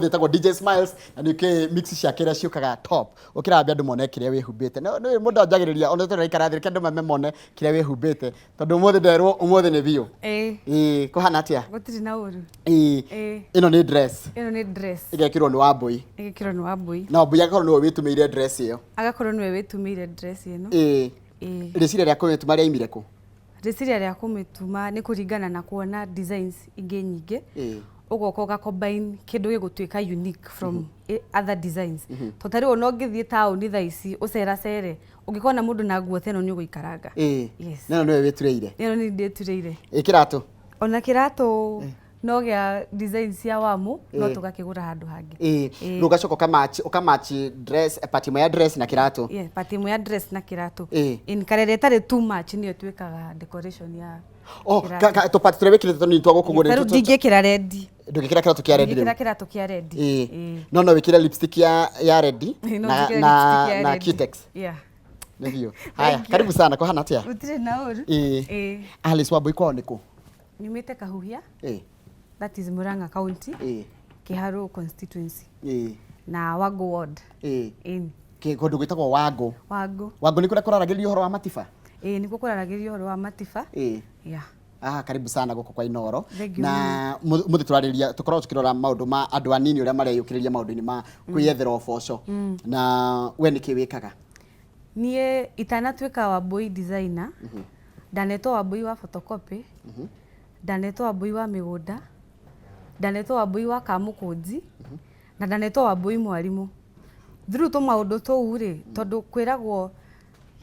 Ũmũthĩ etagwo DJ Smiles na nĩ kĩ mix ciake iria ciũkaga top. Ũkĩrambia andũ mone kĩrĩa wĩhumbĩte. No nĩ mũndũ anjagĩrĩria ona tũraikara thĩ, reke andũ mame mone kĩrĩa wĩhumbĩte, tondũ ũmũthĩ nderwo ũmũthĩ nĩ biũ. Ĩĩ. Ĩĩ, kũhana atĩa? Gũtirĩ na ũru. Ĩĩ. Ĩĩ. Ĩno nĩ dress. Ĩno nĩ dress. Ĩgekĩrwo nĩ Wambũi. Ĩgekĩrwo nĩ Wambũi. Na Wambũi agakorwo nĩwe wĩtumĩire dress ĩyo. Agakorwo nĩwe wĩtumĩire dress ĩno. Ĩĩ. Ĩĩ. Rĩciria rĩa kũmĩtuma rĩaimire kũ? Rĩciria rĩa kũmĩtuma nĩ kũringana na kuona designs ingĩ nyingĩ. Ĩĩ. Ũgoka ũga combine kĩndũ gĩgũtuĩka unique from other designs. To ta rĩu ona ũngĩthiĩ taũni thaa ici ũceracere, ũngĩkona mũndũ na nguo ta ĩno nĩ ũgũikaranga. Ĩĩ. Yes. Na ĩno nĩwe wĩturĩire. Ĩno nĩ ndĩturĩire. Ĩ kĩratũ? Ona kĩratũ no gĩa design cia Wamu, no Ĩĩ. tũgakĩgũra handũ hangĩ. Ĩĩ. Ĩĩ. Rĩu ũgacoka ũkamatch dress, part ĩmwe ya dress na kĩratũ. Yeah, part ĩmwe ya dress na kĩratũ. Ĩĩ. In colour ĩrĩa ĩtarĩ too much nĩyo ĩtuĩkaga decoration ya Oh, kĩratũ. Tũpati tũrĩa wĩkĩrĩte tũnini twa gũkũ guo Ta rĩu ndingĩkĩra red. Ndũngĩkĩra kĩratũ kĩa red Ndingĩkĩra rĩu. kĩratũ kĩa red. Ĩĩ. Ĩĩ. No wĩkĩre lipstick ya red Ĩĩ, no na njĩkĩre na lipstick ya na red. Cutex. Yeah. Nĩ biũ. Haya, Thank you. karibu sana, kũhana atĩa? Gũtirĩ na ũru. Ĩĩ. Ĩĩ. Alice Wambui kwao nĩ kũ? Nyumĩte Kahuhia. Ĩĩ. That is Murang'a County. Ĩĩ. Kiharu constituency. Ĩĩ. Na Wangu ward. Ĩĩ. Ĩĩ. Kũndũ gwĩtagwo Wangu. Wangu. Wangu nĩ kũrĩa kũraragĩrĩrio ũhoro wa matiba? Ĩĩ, nĩkuo kũraragĩrĩrio ũhoro wa matiba. Ĩĩ. Yeah. Ah, karibu sana gũkũ kwa Inooro. Thank you. Na mũthĩ tũrarĩria, tũkoragwo tũkĩrora maũndũ ma andũ anini ũrĩa mareyũkĩrĩria maũndũ-inĩ ma kwĩyethera ũboco. Na we nĩkĩ wĩkaga? Niĩ itanatuĩka Wambui designer, ndanetwo Wambui wa photocopy, ndanetwo Wambui wa mĩgũnda, ndanetwo Wambui wa Kamũkũnji, na ndanetwo Wambui mwarimũ. Through tũmaũndũ tũu rĩ, tondũ kwĩragwo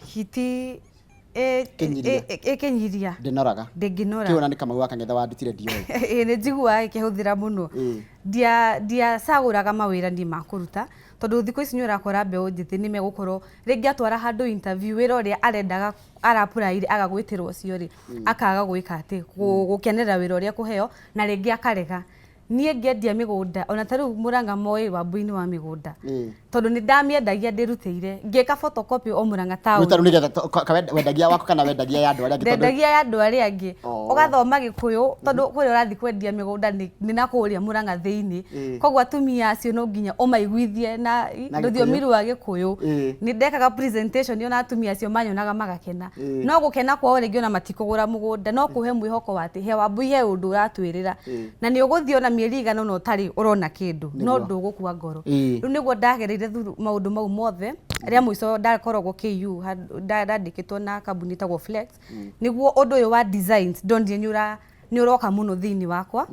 hiti Kĩnyiria. Ĩkĩnyiria. Ndĩnoraga. Ndĩngĩnora. Kĩu ona nĩ Kamau wa Kang'ethe wandutire ndioĩ. Ĩĩ, nĩ njiguaga ĩkĩhũthĩra mũno. Ĩĩ. Ndiacagũraga mawĩra niĩ ma kũruta, tondũ thikũ ici nĩ ũrakora mbeũ njĩthĩ nĩ megũkorwo rĩngĩ atwara handũ interview, wĩra ũrĩa arendaga ara-apply aga gwĩtĩrwo ũcio rĩ, akaga gwĩka atĩ, gũkenerera wĩra ũrĩa ekũheo na rĩngĩ akarega. Niĩ ngĩendia mĩgũnda, ona ta rĩu Mũrang'a moĩ Wambui-inĩ wa mĩgũnda. Tondũ nĩ ndamĩendagia ndĩrutĩire, ngĩka photocopy o Mũrang'a town. Rĩu ta rĩu nĩgetha wendagia waku kana wendagia ya andũ arĩa angĩ? Tondũ Ndendagia ya andũ arĩa angĩ. Oh. Ũgathoma Gĩkũyũ, tondũ kũrĩa ũrathiĩ kwendia mĩgũnda nĩ na kũrĩa Mũrang'a thĩinĩ. Koguo atumia acio no nginya ũmaiguithie na Na rũthiomi Gĩkũyũ. rwa Gĩkũyũ. Nĩ ndekaga presentation ona atumia acio manyonaga magakena. No gũkena kwao rĩngĩ ona matikũgũra mũgũnda, no kũhe mwĩhoko wa atĩ he Wambui he ũndũ ũratwĩrĩra. Na nĩ ũgũthiĩ ona mĩeri ĩigana ũna ũtarĩ ũrona kĩndũ, no ndũgũkua ngoro. Rĩu nĩguo ndagereire through maũndũ mau mothe, rĩa mũico ndakoragwo KU, ndandĩkĩtwo na kambuni ĩtagwo Flex, nĩguo ũndũ ũyũ wa designs ndonire nĩ ũroka mũno thĩinĩ wakwa.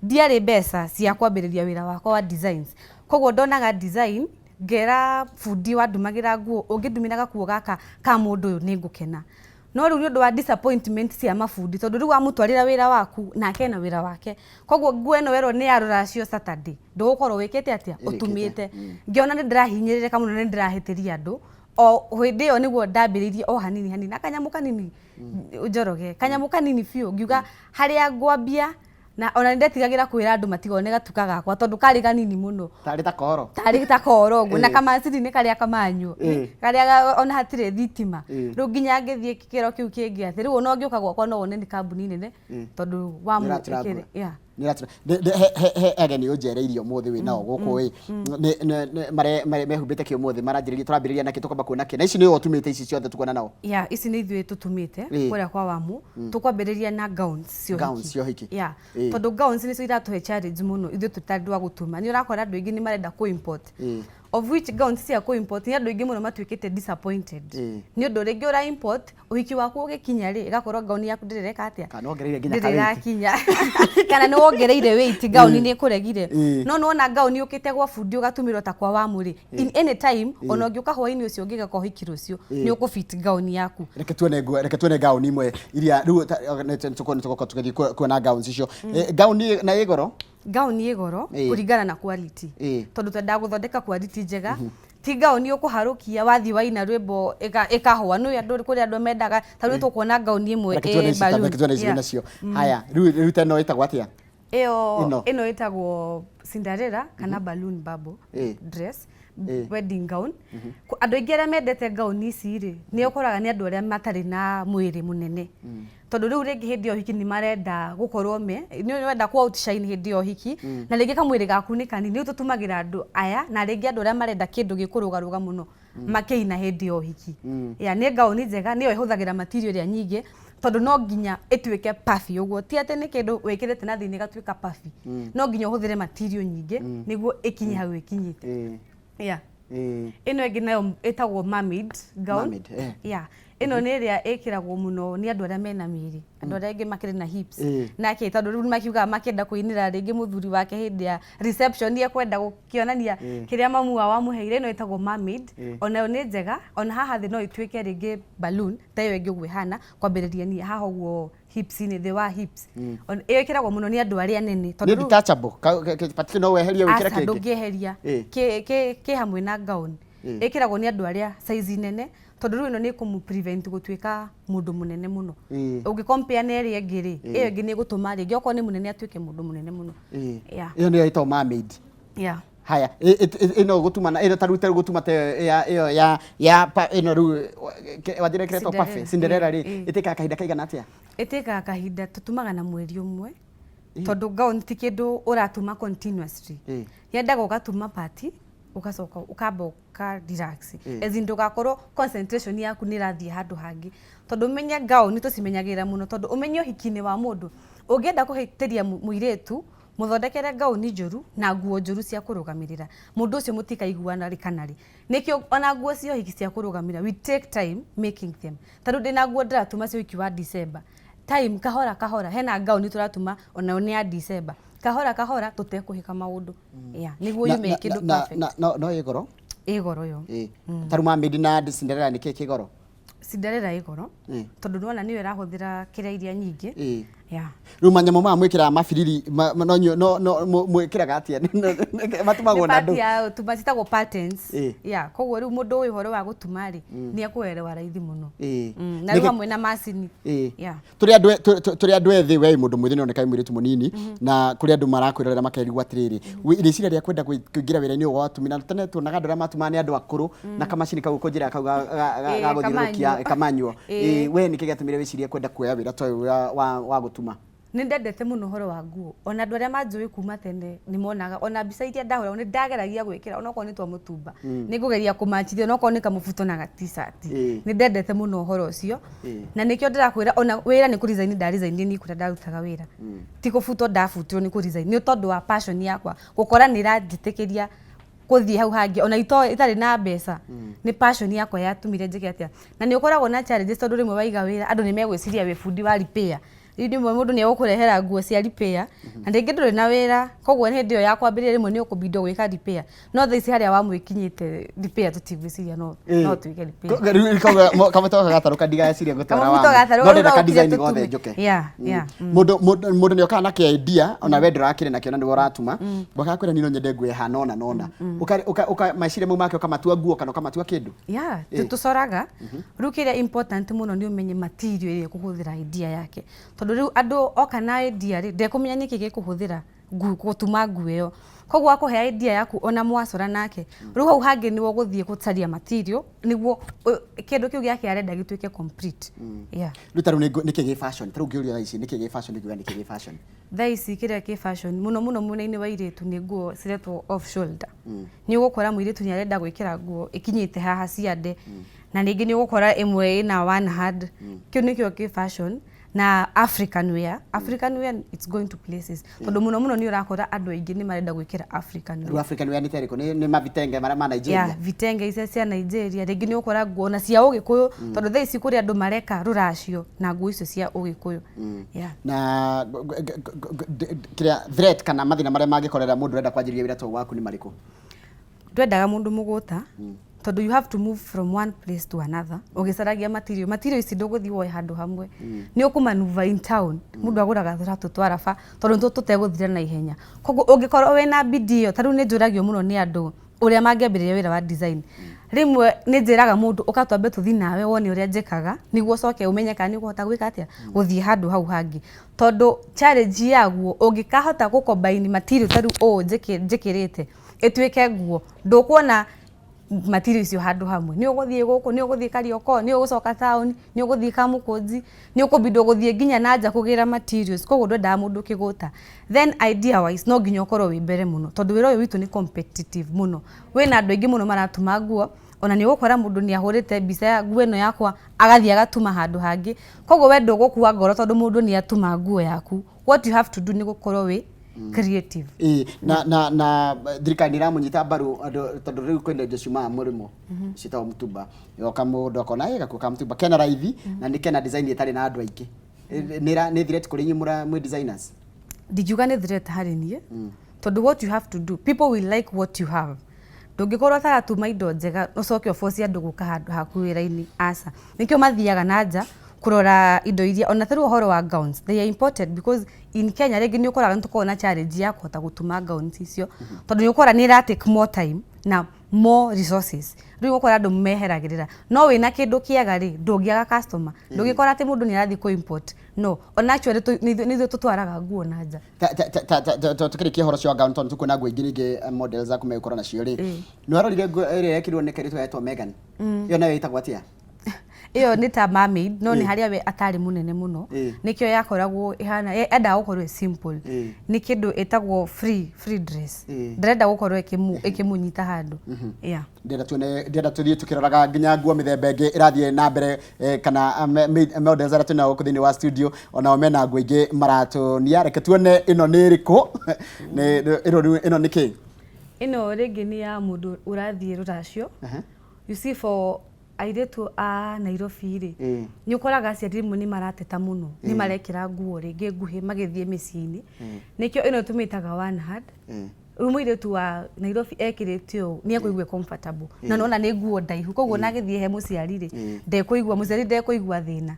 Ndiarĩ mbeca cia kwambĩrĩria wĩra wakwa wa designs, koguo ndonaga design ngera bundi wandumagĩra nguo, ũngĩndumĩra gakuo gaka ka mũndũ ũyũ nĩ ngũkena. No rĩu nĩ ũndũ wa disappointment cia mabundi, tondũ rĩu wamũtwarĩra wĩra waku nake ena wĩra wake, koguo nguo ĩno werwo nĩ ya rũracio Saturday, ndũgũkorwo wĩkĩte atĩa? Ũtumĩte. Ngĩona nĩ ndĩrahinyĩrĩrĩka mũno na nĩ ndĩrahĩtĩria andũ, o hĩndĩ ĩyo nĩguo ndambĩrĩirie o hanini hanini na kanyamũ kanini, Njoroge, kanyamũ kanini biũ, ngiuga harĩa ngwambia, na ona nĩ ndetigagĩra kwĩra andũ matigone gatuka gakwa tondũ karĩ kanini mũno. Tarĩ ta koro. Tarĩ ta koro ũguo, na kamacini nĩ karĩa kamanyu, karĩa ona hatirĩ thitima. Rĩu nginya ngĩthiĩ gĩkĩro kĩu kĩngĩ atĩ rĩu ona ũngĩũka gwakwa no wone nĩ kambuni nene, tondũ wa Nĩũratura. mũĩkĩre. Yeah. Nĩũratura. He ageni ũnjereirie ũmũthĩ wĩ nao gũkũ ĩ. Nĩ mehumbĩte kĩ ũmũthĩ? Maranjĩrĩria, tũrambĩrĩria nakĩ, tũkamba kuona kĩ? Na ici nĩwe ũtumĩte ici ciothe tukuona nao? Yeah, ici nĩ ithuĩ tũtumĩte kũrĩa kwa Wamu. Tũkwambĩrĩria na gowns cia ũhiki. Gowns cia ũhiki. Yeah. Tondũ gowns nĩcio iratũhe challenge mũno ithuĩ twĩ ta andũ a gũtuma. Nĩ ũrakora andũ aingĩ nĩ marenda kũ import. Of which gowns cia kũ import nĩ andũ aingĩ mũno matuĩkĩte disappointed. Nĩ ũndũ rĩngĩ ũra import, ũhiki waku ũgĩkinya rĩ, ĩgakorwo gown yaku ndĩreka atĩa? Kana wongereire nginya Ndĩrĩ ka weight. ĩrakinya. Kana nĩ wongereire weight, gown nĩ ĩkũregire. No nĩwona gown yũkĩte gwa bundi ũgatumĩrwo ta kwa Wamu rĩ, in any time, ona ũngĩũka hwainĩ ũcio ũngĩga kwa ũhiki rũciũ, nĩ ũkũ fit gown yaku. Reke tuone nguo, reke tuone gown imwe iria rĩu nĩ tũgũkorwo tũgĩthiĩ kuona gowns icio. Gown na ĩ goro? Gown ĩ goro kũringana na quality. Tondũ twendaga gũthondeka quality njega, ti gown ũkũharũkia wathiĩ waina rwĩmbo ĩkahũa. Nĩ andũ kũrĩ andũ mendaga ta rĩu tũkuona gown ĩmwe Reke tuone ĩ ici, reke balloon. tuone ici Yeah. nacio. Haya, rĩu ta ĩno ĩtagwo atĩa? Ĩyo Ĩno. ĩno ĩtagwo Cinderella kana balloon bubble dress, wedding gown. Andũ aingĩ arĩa mendete gown ici rĩ, nĩ ũkoraga nĩ andũ arĩa matarĩ na mwĩrĩ mũnene, tondũ rĩu rĩngĩ hĩndĩ ya ũhiki nĩ marenda gũkorwo me nĩ ũrenda kũ outshine hĩndĩ ya ũhiki, na rĩngĩ kamwĩrĩ gaku nĩ kanini. Rĩu tũtumagĩra andũ aya, na rĩngĩ andũ arĩa marenda kĩndũ gĩkũrũgarũga mũno makĩina hĩndĩ ya ũhiki. Ya nĩ gown njega, nĩyo ĩhũthagĩra material ĩrĩa nyingĩ, tondũ no nginya ĩtuĩke puffy ũguo, ti atĩ nĩ kĩndũ wĩkĩrĩte na thĩinĩ ĩgatuĩka puffy, no nginya ũhũthĩre material nyingĩ nĩguo ĩkinye hau ĩkinyĩte. Yeah. Ĩno ĩngĩ nayo ĩtagwo mermaid gown. Mermaid, eh. Yeah. Ĩno nĩ ĩrĩa ĩkĩragwo mũno nĩ andũ arĩa mena mĩĩrĩ, andũ arĩa angĩ makĩrĩ na hips nake, tondũ rĩu makiugaga makĩenda kũinĩra rĩngĩ mũthuri wake hĩndĩ ya reception, ekwenda gũkĩonania kĩrĩa mamu wao amũheire. Ĩno ĩtagwo mermaid. Onayo nĩ njega, ona haha thĩ no ĩtuĩke rĩngĩ balloon ta ĩyo ĩngĩ ũguo ĩhana, kwambĩrĩria ni haha ũguo hips-inĩ, thĩ wa hips. Ĩyo ĩkĩragwo mũno nĩ andũ arĩa anene tondũ Nĩ detachable? Patike no weherie wĩkĩre Aca, kĩngĩ? Ndũngĩeheria. Kĩ hamwe na gown. Ĩkĩragwo nĩ andũ arĩa size nene, tondũ rĩu ĩno nĩ ĩkũmũ prevent gũtuĩka mũndũ mũnene mũno. Ũngĩ compare na ĩrĩa ĩngĩ rĩ, ĩyo ĩngĩ nĩ ĩgũtũma rĩngĩ okorwo nĩ mũnene atuĩke mũndũ mũnene mũno. Yeah. Ĩyo nĩyo ĩtagwo mermaid? Yeah. Haya, ĩno gũtuma na ĩno ta rĩu gũtuma ta ĩyo ya ĩyo ya ĩno rĩu wanjĩra ĩkĩretwo Cinderella. puffy Cinderella rĩ, ĩtĩkaga kahinda kaigana atĩa? Ĩtĩkaga kahinda, tũtumaga na mweri ũmwe, tondũ gown ti kĩndũ ũratuma continuously. Yendaga ũgatuma part, ũgacoka ũkamba ũka relax, as in ndũgakorwo concentration yaku nĩ ĩrathiĩ handũ hangĩ, tondũ ũmenye gown tũcimenyagĩrĩra mũno, tondũ ũmenye ũhiki-inĩ wa mũndũ ũngĩenda kũhĩtĩria mũirĩtu, mũthondekere gauni njũru na nguo njũru cia kũrũgamĩrĩra mũndũ ũcio, mũtikaiguana rĩ kana rĩ. Nĩkĩo ona nguo cia ũhiki cia kũrũgamĩrĩra, we take time making them. Ta rĩu ndĩna nguo ndĩratuma cia ũhiki wa December, time kahora kahora, hena gauni tũratuma onayo nĩ ya December, kahora kahora tũtekũhĩka maũndũ, yeah, nĩguo yume ĩ kĩndũ perfect. Na no ĩ goro? Ĩ goro yo. Ta rĩu mermaid na Cinderella nĩ kĩ kĩ goro? Cinderella ĩ goro, tondũ nĩwona nĩyo ĩrahũthĩra kĩrĩa iria nyingĩ. Yeah. Rĩu manyamũ maya mwĩkĩraga mabiriri no mwĩkĩraga atĩa? Matumagwo Nĩ na part ndũ? Ya gũtuma, citagwo patterns. Yeah, koguo rĩu mũndũ ũĩ ũhoro wa gũtuma rĩ, nĩ ekũelewa raithi mũno. Na rĩu hamwe na macini. Yeah. Tũrĩ andũ ethĩ, we wĩ mũndũ mwĩthĩ, nĩoneka wĩ mũirĩtu mũnini, na kũrĩ andũ marakwĩrorera makerigwo atĩrĩrĩ, rĩciria rĩa kwenda kũingĩra wĩra-inĩ ũyũ wa ũtumi, na tene tuonaga andũ arĩa matumaga nĩ andũ akũrũ na kamacini kau kũnjĩra kau ga gũthiũrũrũkia kamanyo. Kamanyuo. We nĩkĩ gĩatũmire wĩcirie kwenda kuoya wĩra ta ũyũ wa gũtuma? Nĩ ndendete mũno ũhoro wa nguo. Ona andũ arĩa manjũĩ kuma tene nĩ monaga ona mbica iria ndahũra nĩ ndageragia gwĩkĩra onokorwo nĩ twa mũtumba, nĩ ngũgeria kũmachithia onokorwo nĩ kamũbuto na ga t-shirt. Nĩ ndendete mũno ũhoro ũcio, na nĩkĩo ndĩrakwĩra ona wĩra nĩ kũ resign nda resign niĩ kũrĩa ndarutaga wĩra, ti kũbutwo ndabutirwo, nĩ kũ resign, nĩ tondũ wa passion yakwa gũkora nĩ ĩranjĩtĩkĩria gũthiĩ hau hangĩ ona itarĩ na mbeca. Nĩ passion yakwa yatũmire njĩke atĩa. Na nĩ ũkoragwo na challenges, tondũ rĩmwe waiga wĩra andũ nĩ megwĩciria wĩ bundi wa repair. Rĩu rĩmwe mũndũ nĩ egũkũrehera nguo cia repair na rĩngĩ ndũrĩ na wĩra, koguo hĩndĩ ĩyo ya kwambĩrĩria rĩmwe nĩ ũkũbindwo gwĩka repair, no thaa ici harĩa wamwĩkinyĩte repair tũtigwĩciria no twĩke repair. Rĩu koguo kamũtĩ gaka gatarũka ndigecirie gũtwara Kamũbuto wa gatarũka, no ndĩrenda rĩu ka no design ũkire gothe tũtume. njũke. Yeah. Mũndũ nĩ okaga na kĩ idea, ona we ndũrakĩrĩ nakĩo na nĩwe ũratuma, wakakwĩra niĩ no nyende nguo ĩhana ũna nona, meciria mau make ũkamatua nguo kana ũkamatua kĩndũ. Yeah, tũcoraga. Rĩu kĩrĩa important mũno nĩ ũmenye material ĩrĩa ĩkũhũthĩra idea yake, tondũ rĩu andũ oka na idea rĩ, ndekũmenya nĩkĩ gĩkũhũthĩra gũtuma nguo ĩyo. Koguo akũhe idea yaku, ona mwacora nake, rĩu hau hangĩ nĩwe ũgũthiĩ gũcaria material nĩguo kĩndũ kĩu gĩake arenda gĩtuĩke complete. Yeah. Rĩu ta rĩu nĩkĩ gĩ fashion? Ta rĩu ngĩũria thaa ici nĩkĩ gĩ fashion, ngiuga nĩkĩ gĩ fashion? Thaa ici kĩrĩa kĩ fashion mũno mũno mwena-inĩ wa airĩtu nĩ nguo ciretwo off shoulder. Nĩ ũgũkora mũirĩtu nĩ arenda gwĩkĩra nguo ĩkinyĩte haha ciande, na rĩngĩ nĩ ũgũkora ĩmwe ĩna one hand. Kĩu nĩkĩo kĩ fashion. Na African wear, African wear, it's going to places, tondũ mũno mũno nĩ ũrakora andũ aingĩ nĩ marenda gwĩkĩra African Rĩu wear. African wear nĩ ta ĩrĩkũ? Nĩ mavitenge marĩa ma Nigeria? Yeah, vitenge icio cia Nigeria, rĩngĩ nĩ ũkora nguo na cia ũgĩkũyũ, tondũ thaa ici kũrĩ andũ mareka rũracio na nguo icio cia ũgĩkũyũ. Yeah. Na kĩrĩa threat kana mathĩna marĩa mangĩkorera mũndũ ũrenda kwanjĩrĩria wĩra ta ũyũ waku nĩ marĩkũ? Ndwendaga mũndũ mũgũta, tondũ you have to move from one place to another ũgĩcaragia material. Material ici ndũgũthiĩ woe handũ hamwe, nĩ ũkũmanuva in town. Mũndũ agũraga tũratũ twa raba tondũ nĩtuo tũtegũthira na ihenya. Koguo ũngĩkorwo wĩna bidii ĩyo, ta rĩu nĩ njũragio mũno nĩ andũ. Ũrĩa mangĩambĩrĩria wĩra wa design, rĩmwe nĩ njĩraga mũndũ ũka twambe tũthiĩ nawe wone ũrĩa njĩkaga, nĩguo ũcoke ũmenye kana nĩ ũkũhota gwĩka atĩa, gũthiĩ handũ hau hangĩ, tondũ challenge yaguo ũngĩkahota gũ combine material ta rĩu ũũ njĩkĩrĩte ĩtuĩke nguo, ndũkuona material icio handũ hamwe. Nĩ ũgũthiĩ gũkũ, nĩ ũgũthiĩ Kariokor, nĩ ũgũcoka taũni, nĩ ũgũthiĩ Kamũkũnji, nĩ ũkũbindwo gũthiĩ nginya na nja kũgĩra materials. Koguo ndwendaga mũndũ kĩgũta. Then idea wise no nginya ũkorwo wĩ mbere mũno, tondũ wĩra ũyũ witũ nĩ competitive mũno. Wĩna andũ aingĩ mũno maratuma nguo, ona nĩ ũgũkora mũndũ nĩ ahũrĩte mbica ya nguo ĩno yakwa, agathiĩ agatuma handũ hangĩ. Koguo we ndũgũkua ngoro tondũ mũndũ nĩ atuma nguo yaku. What you have to do nĩ gũkorwo wĩ creative. Ĩĩ, na thirikari nĩ ĩramũnyita mbaru andũ, tondũ rĩu kwĩna indo ciumaga mũrĩmo ciĩtagwo mũtumba, yoka mũndũ akona ĩ gakuo ka mũtumba kena raithi na nĩ kena design ĩtarĩ na andũ aingĩ. Nĩ threat kũrĩ inyuĩ mwĩ designers? Ndingiuga nĩ threat harĩ niĩ, tondũ what you have to do, people will like what you have. Ndũngĩkorwo ũtaratuma indo njega ũcoke ũbocie andũ gũka handũ haku wĩra-inĩ, aca. Nĩkĩo mathiaga na nja kũrora indo iria ona tarĩu ũhoro wa gowns, they are imported because in Kenya rĩngĩ nĩ ũkoraga nĩ tũkoragwo na challenge ya kũhota gũtuma gowns icio, tondũ nĩ ũkora nĩ ĩra take more time na more resources. Rĩu ũgakora andũ meheragĩrĩra, no wĩna kĩndũ kĩega rĩ, ndũngĩaga customer. Ndũngĩkora atĩ mũndũ nĩ arathiĩ kũ import, no ona actually nĩ ithuĩ tũtwaraga nguo na nja. Tukĩrĩkia ũhoro ũcio wa gown, tondũ tũkuona nguo ingĩ rĩngĩ, models aku megũkorwo nacio rĩ, nĩ warorire nguo ĩrĩa yekĩrirwo nĩ kairĩtu getwo Megan? Ĩyo nayo ĩtagwo atĩa? Ĩyo nĩ ta mermaid, no nĩ harĩa we atarĩ mũnene mũno, nĩkĩo yakoragwo ĩhana endaga gũkorwo ĩ simple. Nĩ kĩndũ ĩtagwo free dress. Ndarenda gũkorwo ĩkĩmũnyita handũ, yeah. Ndĩrenda tuone, ndĩrenda tũthiĩ tũkĩroraga nginya nguo mĩthemba ĩngĩ ĩrathiĩ na mbere, kana models arĩa twĩnao gũkũ thĩinĩ wa studio onao mena nguo ingĩ maratuonia. Reke tuone ĩno nĩ ĩrĩkũ. Ĩno rĩu, ĩno nĩ kĩ? Ĩno rĩngĩ nĩ ya mũndũ ũrathiĩ rũracio. You see, for airĩtu a Nairobi rĩ, nĩ ũkoraga aciari rĩmwe nĩ marateta mũno, nĩ marekĩra nguo rĩngĩ nguhĩ magĩthiĩ mĩciĩ-inĩ. Nĩkĩo ĩno tũmĩtaga one hand. Rĩu mũirĩtu wa Nairobi ekĩrĩte ũũ nĩ ekũigua comfortable, na nona nĩ nguo ndaihu, koguo ona agĩthiĩ he mũciari rĩ, ndekũigua, mũciari ndekũigua thĩna.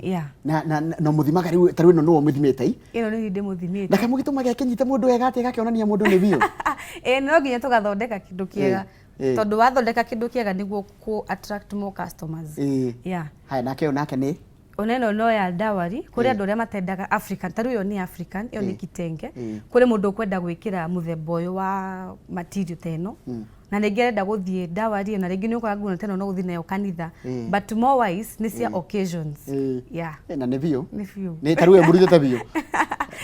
Yeah. Na mũthimaga rĩu, ta rĩu ĩno nĩwe mũthimĩte i? Ĩno nĩ ndĩmũthimĩte. Na kamũgĩtũma gakĩnyite mũndũ wega atĩ gakĩonania mũndũ nĩ biũ. Ĩĩ, no nginya tũgathondeka kĩndũ kĩega, tondũ wathondeka kĩndũ kĩega nĩguo kũ attract more customers. Yeah. Haya, nake ũyũ nake nĩ? Ona ĩno no ya dowry kũrĩ andũ arĩa matendaga African. Ta rĩu ĩyo nĩ African, ĩyo nĩ kitenge. Kũrĩ mũndũ ũkwenda gwĩkĩra mũthemba ũyũ wa material ta ĩno, na rĩngĩ arenda gũthiĩ dowry, na rĩngĩ nĩ ũkoraga nguo ta ĩno no ũthiĩ nayo kanitha, but more wise nĩ cia occasions. Yeah. Na nĩ biũ. Nĩ biũ. Nĩ ta rĩu ĩyo mũrutĩte biũ,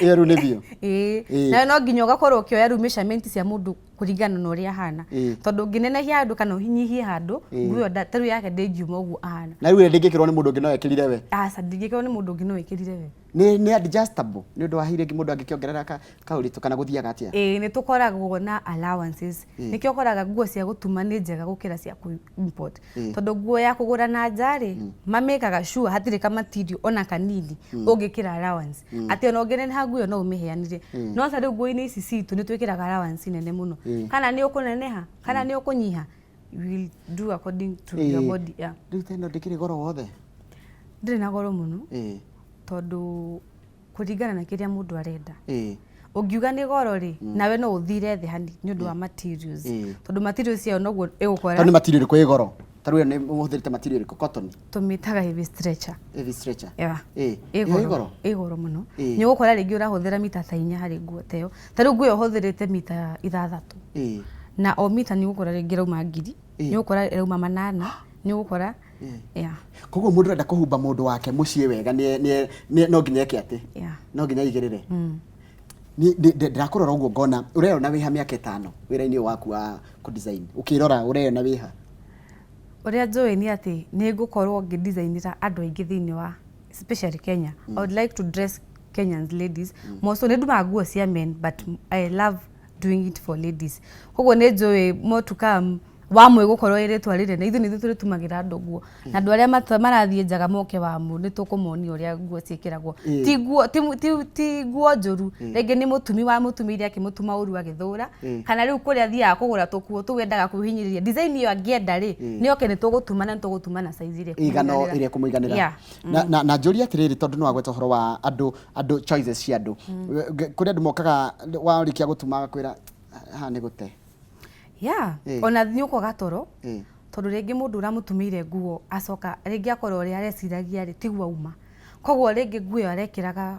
ĩyo rĩu nĩ biũ. Ĩĩ. Nayo no nginya ũgakorwo ũkĩoya rĩu measurement cia mũndũ kũringana na ũrĩa ahana, tondũ ũngĩnenehia handũ kana ũhinyihie handũ, nguo ĩyo ta rĩu yake ndĩngiuma ũguo ahana. Na rĩu ĩrĩa ndĩngĩkĩrwo nĩ mũndũ ũngĩ no ekĩrire we? Aca, ndingĩkĩrwo nĩ mũndũ ũngĩ no ĩkĩrire we. Nĩ adjustable nĩ ũndũ wa hihi rĩngĩ mũndũ angĩkĩongerera kaũritũ kana gũthiaga atĩa? Ĩĩ, nĩ tũkoragwo na allowances. Nĩkĩo ũkoraga nguo cia gũtuma nĩ njega gũkĩra cia kũ import, tondũ nguo ya kũgũra na nja rĩ, mamĩkaga sure hatirĩ ka material ona kanini ũngĩkĩra allowance, atĩ ona ũngĩneneha nguo ĩyo no ũmĩheanire. No ta rĩu nguo-inĩ ici citũ nĩ twĩkĩraga allowance nene mũno, kana nĩ ũkũneneha kana nĩ ũkũnyiha, we will do according to your body, yeah. Rĩu ta ĩno ndĩkĩrĩ goro wothe? Ndĩrĩ na goro mũno, tondũ kũringana na kĩrĩa mũndũ arenda. Ũngiuga nĩ goro rĩ, nawe no ũthire thĩ hani nĩ ũndũ wa materials, tondũ materials ciayo noguo ĩgũkora. Tondũ nĩ material ĩrĩkũ ĩ goro? Ta rĩu ĩyo nĩ mũhũthĩrĩte material ĩrĩkũ? Cotton? Tũmĩtaga heavy stretcher. Heavy stretcher. Yeah. Ĩ Ĩ ĩyo ĩ goro? Ĩ goro mũno. Nĩ ũgũkora rĩngĩ ũrahũthĩra mita ta 4 harĩ nguo ta ĩyo. Ta rĩu nguo ĩyo ũhũthĩrĩte mita 6, na o mita nĩ ũgũkora rĩngĩ ĩrauma ngiri, nĩ ũgũkora ĩrauma 800, nĩ ũgũkora, yeah. Koguo mũndũ arenda kũhumba mũndũ wake mũciĩ wega no nginya eke atĩ? No nginya aigĩrĩre. Ndĩrakũrora ũguo ngona ũreyona wĩha mĩaka 5 wĩra-inĩ ũyũ waku wa kũ-design, ũkĩrora ũreyona wĩha? Ũrĩa njũĩ nĩ atĩ nĩ ngũkorwo ngĩ-designĩra andũ aingĩ thĩinĩ wa especially Kenya. I would like to dress Kenyans ladies more so. Nĩ ndumaga nguo cia men, but I love doing it for ladies. Koguo nĩ njũĩ more to come, Wamũ ĩgũkorwo ĩ rĩtwa rĩnene. Ithuĩ nĩ ithuĩ tũrĩtumagĩra andũ nguo, na andũ arĩa marathiĩ njaga moke Wamũ, nĩ tũkũmonia ũrĩa nguo ciĩkĩragwo. Ti nguo ti nguo njũru, rĩngĩ nĩ mũtumi wa mũtumĩire akĩmũtuma ũru agĩthũra, kana rĩu kũrĩa athiaga kũgũra tũkuo tũu endaga kwĩhinyĩrĩria design ĩyo angĩenda rĩ, nĩ oke, nĩ tũgũtuma na nĩ tũgũtuma na size ĩrĩa ĩigano ĩkũmũiganĩra. Ĩrĩa ĩkũmũiganĩra. Yeah. Na njũrie atĩrĩrĩ, tondũ nĩ wagweta ũhoro wa andũ, choices cia andũ, kũrĩ andũ mokaga warĩkia gũtuma agakwĩra haha nĩ gũte. Yeah. Ona nĩ ũkwaga toro, tondũ rĩngĩ mũndũ ũramũtumĩire nguo acoka rĩngĩ akorwo ũrĩa areciragia rĩ tiguo auma, koguo rĩngĩ nguo ĩyo arekĩraga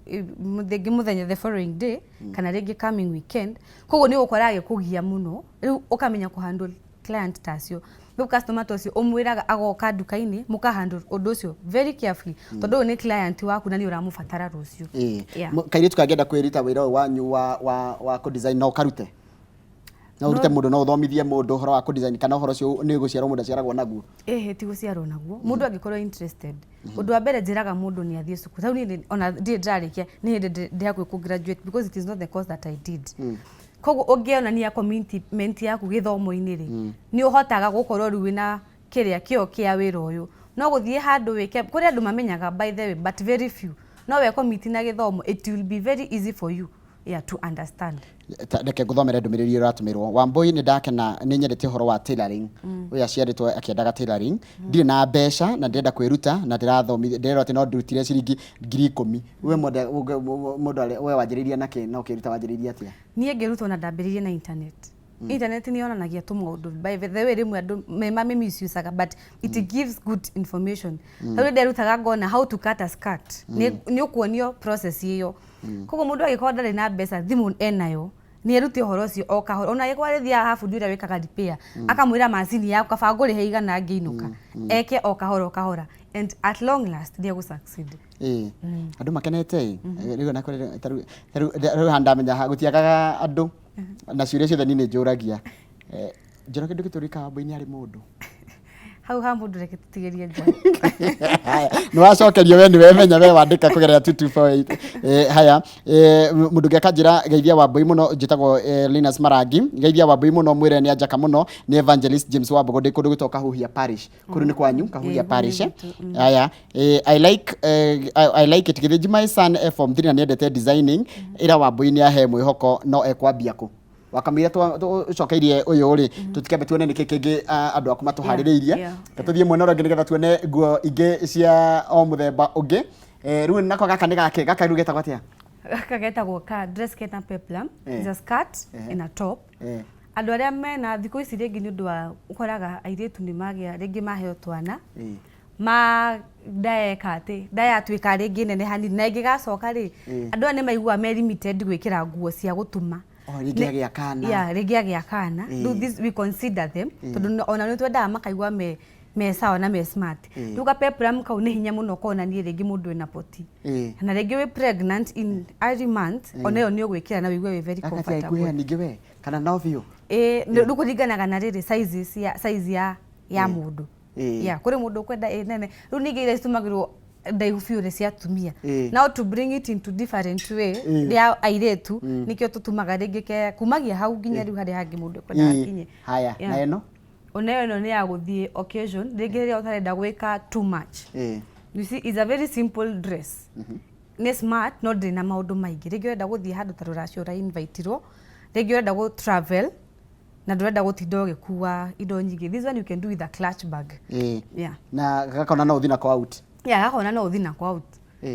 rĩngĩ mũthenya the following day kana rĩngĩ coming weekend, koguo nĩ ũgũkora agĩkũgia mũno. Rĩu ũkamenya kũhandle client ta acio. Rĩu customer ta ũcio ũmwĩraga agoka nduka-inĩ, mũkahandle ũndũ ũcio very carefully, tondũ ũyũ nĩ client waku na nĩ ũramũbatara rũciũ. Yeah. Kairĩtu kangĩenda kwĩruta wĩra ũyũ wanyu wa kũ-design, no ũkarute? No ũrute mũndũ, no ũthomithie mũndũ ũhoro wa kũ-design, kana ũhoro ũcio nĩ gũciarwo mũndũ aciaragwo naguo? Ĩhĩ, ti gũciarwo naguo. Mũndũ angĩkorwo interested, ũndũ wa mbere njĩraga mũndũ nĩ athiĩ cukuru. Tarĩu niĩ ona ndirĩ ndĩrarĩkia, nĩ hĩndĩ ndĩ hakuhĩ kũ graduate, because it is not the course that I did. Koguo ũngĩonania commitment yaku gĩthomo-inĩ rĩ, nĩ ũhotaga gũkorwo rĩu wĩna kĩrĩa kĩo kĩa wĩra ũyũ. No gũthiĩ handũ wĩke, kũrĩ andũ mamenyaga by the way, but very few. No we commit na gĩthomo, it will be very easy for you, yeah, to understand. Reke ngũthomere ndũmĩrĩri ĩratũmĩrwo. Wambui, nĩ ndakena, nĩ nyendete ũhoro wa tailoring. Ũyũ aciarĩtwo akĩendaga tailoring. Ndirĩ na mbeca na ndĩrenda kwĩruta na ndĩrathomithia, ndĩrerwo atĩ no ndutire ciringi 10,000. We mũndũ we wanjĩrĩirie nakĩ na ũkĩruta wanjĩrĩirie atĩa? Niĩ ngĩrutwo na ndambĩrĩirie na internet. Internet nĩ yonanagia tũmaũndũ. By the way, rĩmwe andũ mamĩmisusaga, but it gives good information. Rĩu nderutaga ngona how to cut a skirt, nĩ ũkuonio process ĩyo. Koguo mũndũ angĩkorwo ndarĩ na mbeca, thimũ enayo, nĩ erute ũhoro ũcio o kahora. Ona angĩkorwo arĩthiaga ha bundi ũrĩa wĩkaga repair, akamwĩra macini yaku kaba ngũrĩhe 100 ngĩinũka, eke o kahora o kahora, and at long last nĩ egũ succeed. Ĩĩ, andũ makenete ĩ. Rĩu ona kũrĩ tarĩu haha ndamenya gũtiagaga andũ na ciũria ciothe niĩ nĩ njũragia. Njũra kĩndũ gĩtũrĩkaga Wambui-inĩ harĩ mũndũ. Hau ha mũndũ reke tũtigĩrie nja. Nĩ wacokerio, we nĩ wemenya, we wandĩka kũgerera 2248. Haya, mũndũ ũngĩ akanjĩra, geithia Wambui mũno, njĩtagwo Linus Marangi, geithia Wambui mũno, mwĩre nĩ anjaka mũno. Nĩ Evangelist James Wambogo, ndĩ kũndũ gwĩtagwo Kahuhia Parish. Kũrĩ nĩ kwanyu Kahuhia Parish? Haya, I like it. Gĩthĩnji, my son e form 3 na nĩendete designing. Ĩra Wambui nĩ ahe mwĩhoko. No ekwambia kũ? Wakamũira ũcokeirie ũyũ rĩ, tũtikambe tuone nĩkĩ kĩngĩ andũ aku matũharĩrĩirie. Tũthiĩ mwena ũrĩa ũngĩ nĩgetha tuone nguo ingĩ cia o mũthemba ũngĩ. Rĩu nako gaka nĩ gake, gaka rĩu getagwo atĩa? Gaka getagwo ka dress kena peplum. It's a skirt and a top. Andũ arĩa mena thikũ ici, rĩngĩ nĩ ũndũ wa ũkoraga airĩtu nĩ magĩa rĩngĩ maheo twana, ma ndayeka atĩ ndayatuĩka rĩngĩ nene hanini na ĩngĩgacoka rĩ, andũ aya nĩ maiguaga me limited gwĩkĩra nguo cia gũtuma. Oh, rĩngĩ agĩa kana. Yeah, rĩngĩ agĩa kana. Rĩu this we consider them, tondũ ona nĩ twendaga makaigua me sawa na me smart. Rĩu ka peplum kau nĩ hinya mũno konanie rĩngĩ mũndũ wĩna poti na rĩngĩ wĩ pregnant in early months, ona ĩyo nĩ ũgwĩkĩra na wĩigue wĩ very comfortable. Gaka ningĩ we kana no biũ? Ĩĩ, rĩu kũringanaga na rĩrĩ sizes ya size ya mũndũ. Yeah, kũrĩ mũndũ ũkwenda ĩ nene. Rĩu ningĩ iria citumagĩrwo ndaihu biũ nĩ cia atumia. Now to bring it into different way ya airĩtu, nĩkĩo tũtumaga rĩngĩ ke kumagia hau nginya rĩu harĩa hangĩ mũndũ ekwenda hakinye. Haya, na ĩno? Ona ĩno nĩ ya gũthiĩ occasion, rĩngĩ rĩrĩa ũtarenda gwĩka too much. You see, it's a very simple dress, nĩ smart no ndĩrĩ na maũndũ maingĩ. Rĩngĩ ũrenda gũthiĩ handũ ta rũracio ũra-invitirwo, rĩngĩ ũrenda gũ travel na ndũrenda gũtinda ũgĩkua indo nyingĩ, this one you can do with a clutch bag. Yeah. Na gakona no ũthiĩ nako out? Yeah, gakona no ũthiĩ nako out.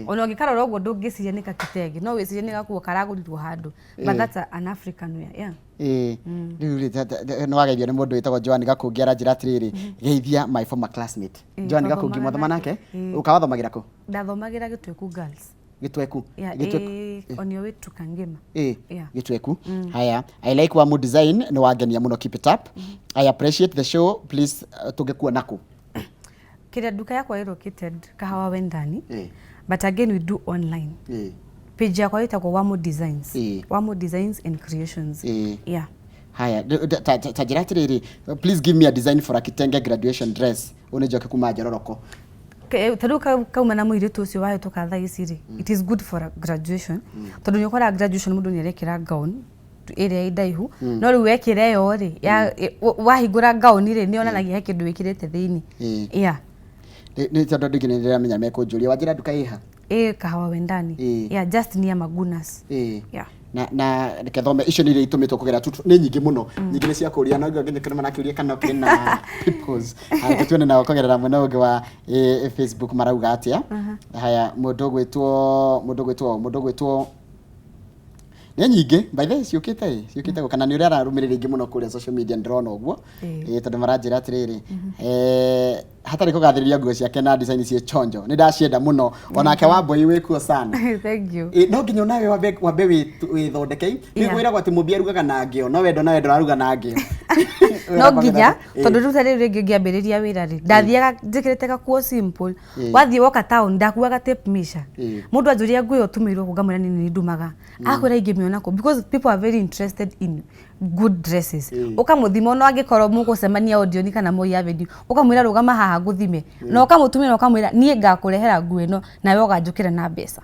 Ona ũngĩkarora ũguo ndũngĩciria nĩ kakitenge, no wĩcirie nĩ gakuo karagũrirwo handũ, but that's an African wear, yeah. Ĩĩ, rĩu rĩ, nĩ wageithio nĩ mũndũ wĩtagwo Joan Gakũngi, aranjĩra atĩrĩrĩ, geithia my former classmate Joan Gakũngi. Mwathoma nake? Ũkawathomagĩra kũ? Ndathomagĩra Gĩtweku Girls. Gĩtweku? Yeah. Gĩtweku. On your way to Kangema. Yeah. Gĩtweku. Haya, I like Wamu design, nĩ wangenia mũno, keep it up. I appreciate the show. Please, tũngĩkuona kũ? Kĩrĩa, nduka yakwa ĩ located Kahawa Wendani, but again we do online. Page yakwa ĩtagwo Wamo Designs. Wamo Designs and Creations. Yeah. Haya, ta njĩra atĩrĩrĩ, please give me a design for a kitenge graduation dress. Ũyũ nĩ Njoki kuma Njororoko. Ta rĩu kauma na mũirĩtu ũcio wahĩtũka thaa ici rĩ, it is good for a graduation, tondũ nĩ ũkoraga graduation mũndũ nĩ arekĩra gown ĩrĩa ĩ ndaihu, no rĩu wekĩra ĩyo rĩ wahingũra gown rĩ, nĩ yonanagia he kĩndũ wĩkĩrĩte thĩinĩ. Yeah. Nĩ tondũ andũ aingĩ nĩ ndĩramenya mekũnjũria, wanjĩra nduka ĩha? Ĩ Kahawa Wendani. Yeah, just near Magunas. Yeah. Na reke thome icio nĩ iria itũmĩtwo kũgerera tutu, nĩ nyingĩ mũno, nyingĩ nĩ cia kũria, no nginya kĩrĩ marakĩũria kana kĩrĩ na peoples. Reke tuone nao kũgerera mwena ũngĩ wa Facebook marauga atĩa. Haya, mũndũ ũgwĩtwo nĩ Nĩ nyingĩ by the way, ciũkĩte ĩ ciũkĩte gũka na nĩ ũrĩa ararũmĩrĩra ingĩ mũno kũrĩa social media, ndĩrona ũguo. Ĩ, tondũ maranjĩra atĩrĩrĩ, hatarĩ kũgathĩrĩria, nguo ciake na design ciĩ chonjo, nĩ ndacienda mũno. Onake Wambui wĩkuo sana. Thank you. Ĩ, no nginya onawe wambe wĩthondeke. Nĩ kwĩragwo atĩ mũmbi arugaga na ngĩo, no wendo nawe ndũraruga na ngĩo. No nginya, tondũ rĩu ta rĩu rĩngĩ ngĩambĩrĩria wĩra rĩ, ndathiaga njĩkĩrĩte gakuo simple. Wathiĩ woka town, ndakuaga tape measure. Mũndũ anjũria nguo ĩyo ũtumĩirwo kũ, ngamwĩra nĩ niĩ ndumaga. Akwĩra ingĩmĩona kũ, because people are very interested in good dresses. Ũkamũthima, ona angĩkorwo mũgũcemania Odeon kana Moi Avenue, ũkamwĩra rũgama haha ngũthime, na ũkamũtumĩra na ũkamwĩra niĩ ngakũrehera nguo ĩno nawe ũganjũkĩra na mbeca.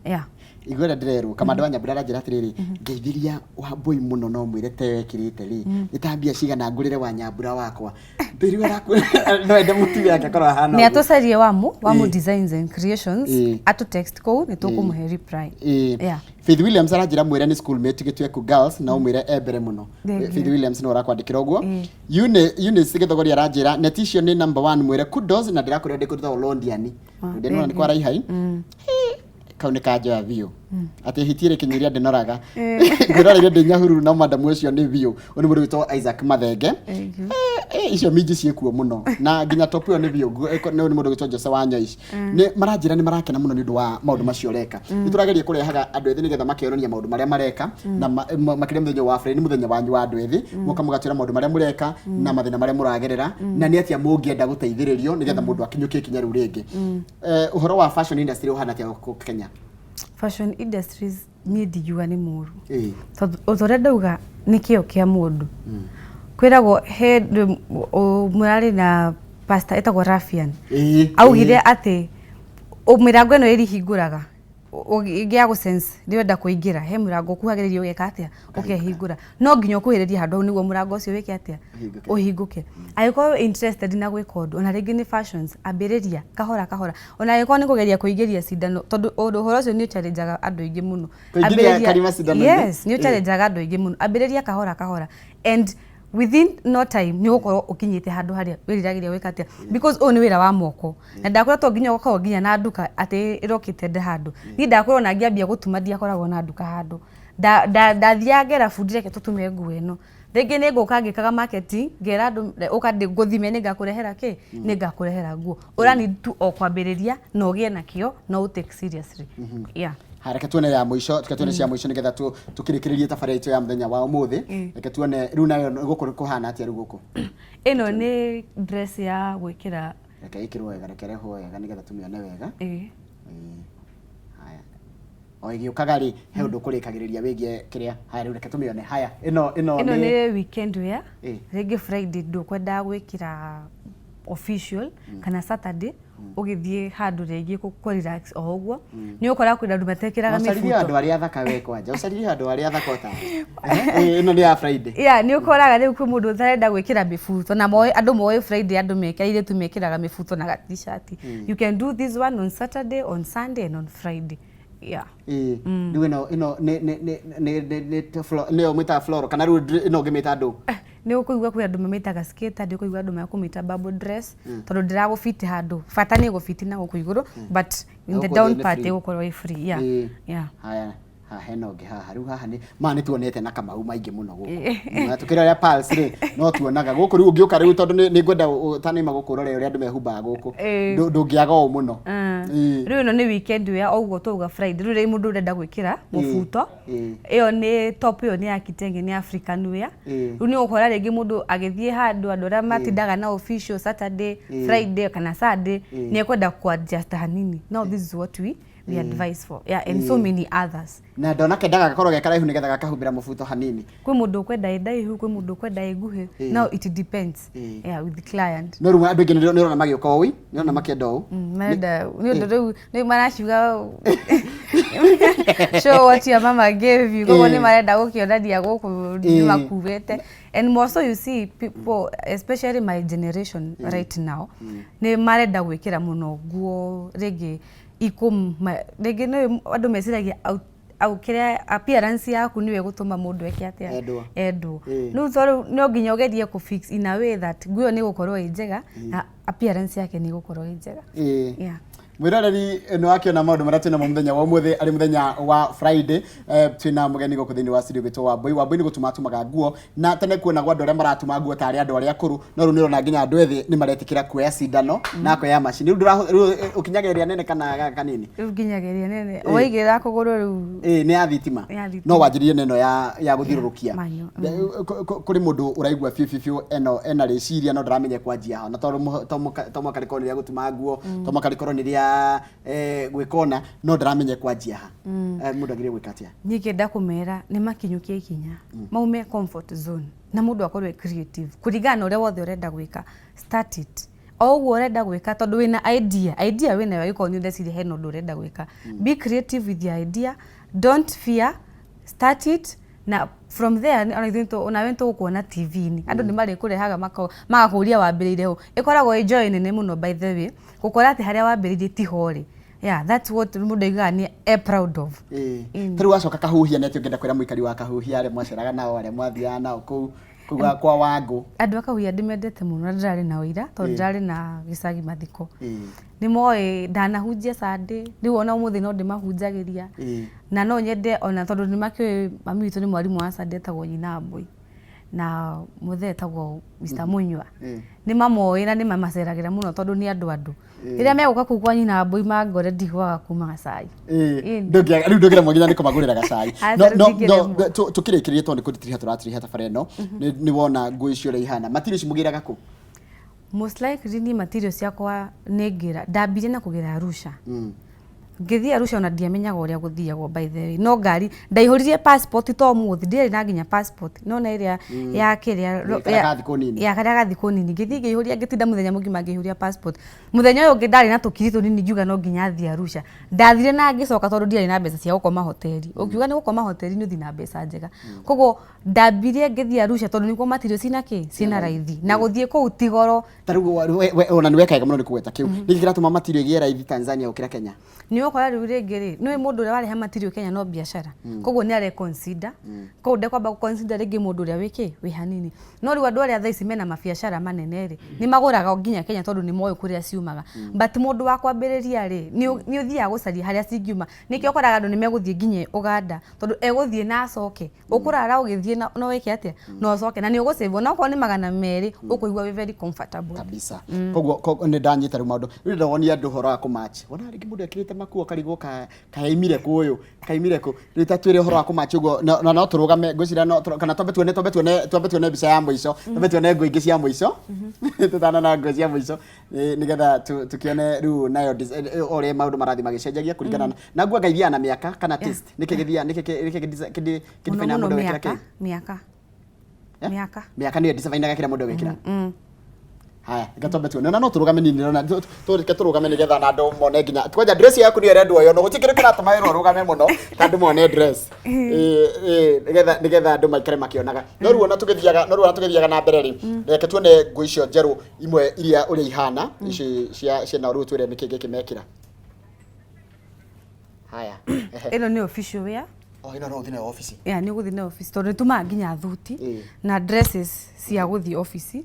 Yeah. Igua ũrĩa ndĩrerwo, kamanda wa Nyambura aranjĩra atĩrĩrĩ, ngeithĩria Wambui mũno, no mwĩre te wekĩrĩte rĩ, nĩ ta mbia cigana ngũrĩre wa Nyambura wakwa? Ndĩrĩ no ende mũtumia angĩkorwo ahana Nĩ ũguo. atũcarie Wamu Designs and Creations, atũ text kũu, nĩ tũkũmũhe reply. Yeah. Faith Williams aranjĩra mwĩre nĩ schoolmate Gĩtweku Girls, na ũmwĩre e mbere mũno. Thank you. Faith Williams nĩ ũrakwandĩkĩra ũguo. Eunice Gĩthogori aranjĩra neti icio nĩ number one, mwĩre kudos na ndĩrakwĩra ndĩkũruta Olondiani. Ndĩrona nĩ kwa raihai. Kau nĩ kanjoya biũ atĩ hiti ĩrĩ kinyĩria ndĩnoraga ngwĩroreire ndĩ Nyahururu na madamu ũcio nĩ biũ. Ũyũ nĩ mũndũ wĩtwo Isaac Mathenge. Thank you. Icio minji ciĩkuo mũno na nginya top ĩyo nĩ biũ. Nĩ mũndũ wĩtwo Jose wa Nyoici. Nĩ maranjĩra nĩ marakena mũno nĩ ũndũ wa maũndũ macio ũreka. Nĩ tũrageria kũrehaga andũ ethĩ nĩgetha makeyonania maũndũ marĩa mareka, na makĩria mũthenya wa Friday nĩ mũthenya wanyu wa andũ ethĩ, mũka mũgatwĩra maũndũ marĩa mũreka na mathĩna marĩa mũragerera na nĩ atĩa mũngĩenda gũteithĩrĩrio nĩgetha mũndũ akinyũkie ikinya rĩu rĩngĩ. Ũhoro wa fashion industry ũhana atĩa gũkũ Kenya? Fashion industries niĩ ndingiuga nĩ mũru, tondũ o ta ũrĩa ndauga, nĩ kĩo kĩa mũndũ. Kwĩragwo he mũrarĩ na pastor etagwo Rafian, augire atĩ mĩrango ĩno ĩrihingũraga ĩngĩ gũ sense ndĩrenda kũingĩra he mũrango ũkuhagĩrĩria, ũgeka atĩa? Ũkehingũra. No nginya ũkuhĩrĩrie handũ hau nĩguo mũrango ũcio wĩke atĩa? Ũhingũke. Ũhingũke. Angĩkorwo wĩ interested na gwĩka ũndũ, ona rĩngĩ nĩ fashions, ambĩrĩria kahora kahora, ona angĩkorwo nĩ kũgeria kũingĩria cindano, tondũ ũndũ ũhoro ũcio nĩ ũchallengaga andũ aingĩ mũno. Kũingĩria karima cindano-inĩ? Yes, nĩ ũchallengaga andũ aingĩ mũno. Ambĩrĩria kahora kahora and within no time nĩ ũgũkorwo ũkinyĩte handũ harĩa wĩriragĩria gwĩka atĩa, because ũyũ nĩ wĩra wa moko na ndakwĩra to nginya ũgakorwo nginya na nduka atĩ ĩrokĩte nda handũ. Niĩ ndakwĩra ona ngĩambia gũtuma ndiakoragwo na nduka handũ. Ndathiaga ngera bundi, reke tũtume nguo ĩno. Rĩngĩ nĩ ngũka ngĩkaga marketing, ngera andũ ũka ngũthime, nĩ ngakũrehera kĩ, nĩ ngakũrehera nguo. Ũra need tu o kwambĩrĩria na ũgĩe na kĩo na ũ take seriously, yeah. Ha, reke tuone ya mũico, reke tuone cia mũico nĩgetha tũkĩrĩkĩrĩrie tabarĩra itũ ya mũthenya wa ũmũthĩ. Reke tuone rĩu nayo gũkũ kũhana atĩa rĩu gũkũ. Ĩno nĩ dress ya gwĩkĩra. Reke ĩkĩrwo wega, reke ĩrehwo wega nĩgetha tũmĩone wega. Haya, o ĩgĩũkaga rĩ, he ũndũ ũkũrĩkagĩrĩria wĩgiĩ kĩrĩa. Haya, rĩu reke tũmĩone. Haya, ĩno Ĩno nĩ weekend wear. Rĩngĩ Friday ndũkwendaga gwĩkĩra official, kana Saturday ũgĩthiĩ handũ rĩngĩ kũ relax o ũguo, nĩ ũkora kwĩna andũ matekĩraga Ũcaririe mĩbuto. andũ arĩa athaka we kwanja, ũcaririe andũ arĩa athaka o tawe. Ĩno nĩ ya Friday. Yeah, nĩ ũkoraga rĩu kwĩ mũndũ ũtarenda gwĩkĩra mĩbuto na moĩ andũ moĩ Friday andũ mekĩra, airĩtu mekĩraga mĩbuto na ga t-shirt. You can do this one on Saturday, on Sunday and on Friday, yeah. Rĩu ĩno nĩ nĩyo mwĩtaga floral, kana rĩu ĩno ũngĩmĩta ndũ? Nĩ ũkũigua kwĩ andũ mamĩtaga skater, ndĩ ũkũigua andũ makũmĩta bubble dress, tondũ ndĩragũbiti handũ, bata nĩ gũbiti na gũkũ igũrũ, but in the Gũkũ down thĩ nĩ part free. ĩgũkorwo ĩ free, yeah. Haya, haha hena ũngĩ haha. Rĩu haha nĩ ma nĩ tuonete na Kamau maingĩ mũno gũkũ. Na tũkĩrora Pulse rĩ, no tuonaga gũkũ. Rĩu ũngĩũka rĩu, tondũ nĩ ngwenda ũtanaima gũkũ ũrore ũrĩa andũ mehumbaga gũkũ. Ndũngĩaga ũũ mũno. Rĩu ĩno nĩ weekend wear o ũguo twauga Friday. Rĩu rĩrĩ mũndũ ũrenda gwĩkĩra mũbuto, ĩyo nĩ top, ĩyo nĩ ya kitenge, nĩ African wear. Rĩu nĩ ũgũkora rĩngĩ mũndũ agĩthiĩ handũ, andũ arĩa matindaga na official Saturday, Friday kana Sunday, nĩ ekwenda ku adjust hanini. Now this is what we advise for, yeah, and so many others. Na ndona kendaga gakorwo ge karaihu nĩgetha gakahumbĩra mũbuto hanini. Kwĩ mũndũ ũkwenda ĩ ndaihu, kwĩ mũndũ ũkwenda ĩ nguhĩ. Now it depends, yeah, with the client. No rĩu andũ aingĩ nĩ ũrona magĩũka ũũ, nĩ ũrona makĩenda ũũ. Marenda nĩ ũndũ rĩu nĩ maraciuga "show what your mama gave you", koguo nĩ marenda gũkĩonania gũkũ nĩ makuĩte. And more so, you see people, especially my generation right now, nĩ marenda gwĩkĩra mũno nguo rĩngĩ ikũ rĩngĩ nĩ andũ meciragia au kĩrĩa appearance yaku nĩyo ĩgũtũma mũndũ eke atĩa? Endwo. Endwo. Rĩu to rĩu no nginya ũgerie kũ fix in a way that nguo ĩyo nĩ ĩgũkorwo ĩ njega na appearance yake nĩ ĩgũkorwo ĩ njega. Yeah. Mwiroreri nĩ wakĩona maũndũ marĩa twĩnamo mũthenya wa ũmũthĩ, arĩ mũthenya wa Friday. Twĩna mũgeni gũkũ thĩinĩ wa studio gwĩtwo Wambui. Wambui nĩ gũtuma atumaga nguo, na tene kuonagwo andũ arĩa maratuma nguo tarĩ andũ arĩa akũrũ, no rĩu nĩ ũrona nginya andũ ethĩ nĩ maretĩkĩra kuoya cindano na akoya macini. Rĩu rĩu ũkinyaga ĩrĩa nene kana gaka kanini? Rĩu nginyaga ĩrĩa nene, waigĩrĩra kũgũrũ rĩu. Ĩĩ, nĩ ya thitima. Nĩ ya thitima. No wanjĩrĩrie na ĩno ya gũthiũrũrũkia. Manual. Kũrĩ mũndũ ũraigua biũ biũ biũ eno ena rĩciria no ndaramenya kwanjia ha, na tondũ to mũhaka rĩkorwo nĩ rĩa gũtuma nguo, to mũhaka rĩkorwo nĩ rĩa gwĩka ũna, no ndaramenya kwanjia ha. Mũndũ agĩrĩire gwĩka atĩa? Niĩ ngĩenda kũmera nĩ makinyũkie ikinya, maume comfort zone, na mũndũ akorwo e creative kũringana na ũrĩa wothe ũrenda gwĩka. Start it o ũguo ũrenda gwĩka, tondũ wĩna idea, idea wĩnayo, angĩkorwo nĩ ũreciria hena ũndũ ũrenda gwĩka, be creative with your idea, don't fear, start it, na from there ona ithuĩ onawe nĩ tũgũkuona TV-inĩ, andũ nĩ marĩkũrehaga magakũria wambĩrĩire hũ. Ĩkoragwo ĩ joy nene mũno, by the way, gũkora atĩ harĩa wambĩrĩirie tiho rĩ. Yeah, that's what mũndũ aigaga nĩ e proud of. Ta rĩu wacoka Kahuhia, nĩ atĩ ũngĩenda kwĩra mũikari wa Kahuhia, arĩa mwaceraga nao, arĩa mwathiaga nao kũu kũu kwa Wangũ? Andũ a Kahuhia ndĩmendete mũno, na ndĩrarĩ nao ira tondũ ndĩrarĩ na gĩcagi mathiko. Nĩ moĩ ndanahunjia Sunday, rĩu ona ũmũthĩ no ndĩmahunjagĩria. Na no nyende ona tondũ nĩ makĩũĩ mami witũ nĩ mwarimũ wa Sunday, etagwo Nyina Mbui, na mũthee etagwo Mr. Munyua. Nĩ mamoĩ na nĩ mamaceragĩra mũno tondũ nĩ andũ rĩrĩa megũka kũu kwa Nyina Mbui mangore ndigwaga kuma gacai. Rĩu ndũngĩremwo nginya nĩ kũmagũrĩra gacai. Aca, No rĩu no ndingĩremwo. No tũkĩrĩkĩrĩria, tondũ nĩ kũritiriha tũratiriha thabarĩ ĩno, nĩ wona nguo icio ũrĩa ihana, material ici mũgĩraga kũ? Most likely niĩ material ciakwa nĩ ngĩra, ndambirie na kũgĩra Arusha. Ngĩthiĩ Arusha ona ndiamenyaga ũrĩa gũthiagwo, by the way, no ngari ndaihũririe passport to ũmũthĩ ndiarĩ na nginya passport, no na ĩrĩa ya kĩrĩa Karĩa ga thikũ nini. Ya karĩa ga thikũ nini. Ngĩthiĩ ngĩihũria, ngĩtinda mũthenya mũgima ngĩihũria passport. Mũthenya ũyũ ũngĩ ndarĩ na tũkiri tũnini, ngiuga no nginya thiĩ Arusha. Ndathire na ngĩcoka tondũ ndiarĩ na mbeca cia gũkoma hoteli. Ũkiuga nĩ gũkoma hoteli nĩ ũthiĩ na mbeca njega. Koguo ndambirie ngĩthiĩ Arusha tondũ nĩkuo material cina kĩ cina raithi, na gũthiĩ kũu ti goro. Ta rĩu ona nĩ weka wega mũno nĩ kũgweta kĩu. Nĩkĩ kĩratũma material ĩgĩe raithi Tanzania gũkĩra Kenya? Nĩ ũgũkora rĩu rĩngĩ rĩ, nĩũĩ mũndũ ũrĩa warehe material Kenya no biacara, koguo nĩ are consider, koguo ndekwamba gũ consider rĩngĩ mũndũ ũrĩa wĩkĩ wĩ hanini. No rĩu andũ arĩa thaa ici mena mabiacara manene rĩ, nĩ magũraga nginya Kenya tondũ nĩ moĩ kũrĩa ciumaga. But mũndũ wa kwambĩrĩria rĩ, nĩ ũthiaga gũcaria harĩa cingiuma. Nĩkĩo ũkoraga andũ nĩ megũthiĩ nginya Ũganda, tondũ egũthiĩ na acoke, ũkũrara ũgĩthiĩ na wĩke atĩa na ũcoke, na nĩ ũgũsave ona okorwo nĩ 200, ũkũigua wĩ very comfortable. Kabisa. Koguo nĩ ndanyita rĩu maũndũ. Rĩu ndĩronia andũ ũhoro wa kũmatch. Wona rĩngĩ mũndũ ekĩrĩte makuo karigwo kaimire kũ, ũyũ kaimire kũ. Rĩu ta twĩre ũhoro wa kũmatch ũguo, na no tũrũgame, ngwĩciria no kana twambe tuone mbica ya mũico, twambe tuone nguo ingĩ cia mũico, tũtanona nguo cia mũico, nĩgetha tũkĩone rĩu nayo ũrĩa maũndũ marathiĩ magĩcenjagia kũringana na nguo. Anga ithiaga na mĩaka kana taste, nĩkĩ gĩthiaga, nĩkĩ nĩkĩ kĩ mũno define mũndũ mũno gwĩkĩra mĩaka kĩ? Mĩaka. Eh? Mĩaka. Mĩaka nĩyo designaga kĩrĩa mũndũ egwĩkĩra. Haya, reke twambe tuone, ona no tũrũgame nini, ndĩrona reke tũrũgame nĩgetha na andũ mone nginya kwanja dress yaku nĩyo ĩrendwo yo, no gũtirĩ kĩndũ kĩratũma wĩrwo ũrũgame mũno ta andũ mone dress. Ĩĩ, nĩgetha andũ maikare makĩonaga. No rĩu ona tũgĩthiaga na mbere rĩ, reke tuone nguo icio njerũ imwe iria ũrĩa ihana, ici cia ciena rĩu, twĩre nĩkĩ gĩkĩ mekĩra. Haya, ehe. Ĩno nĩ official wear. O ĩno no ũthiĩ nayo obici? Yeah, nĩ ũgũthiĩ na office tondũ nĩ tumaga nginya thuti na dresses cia gũthiĩ obici.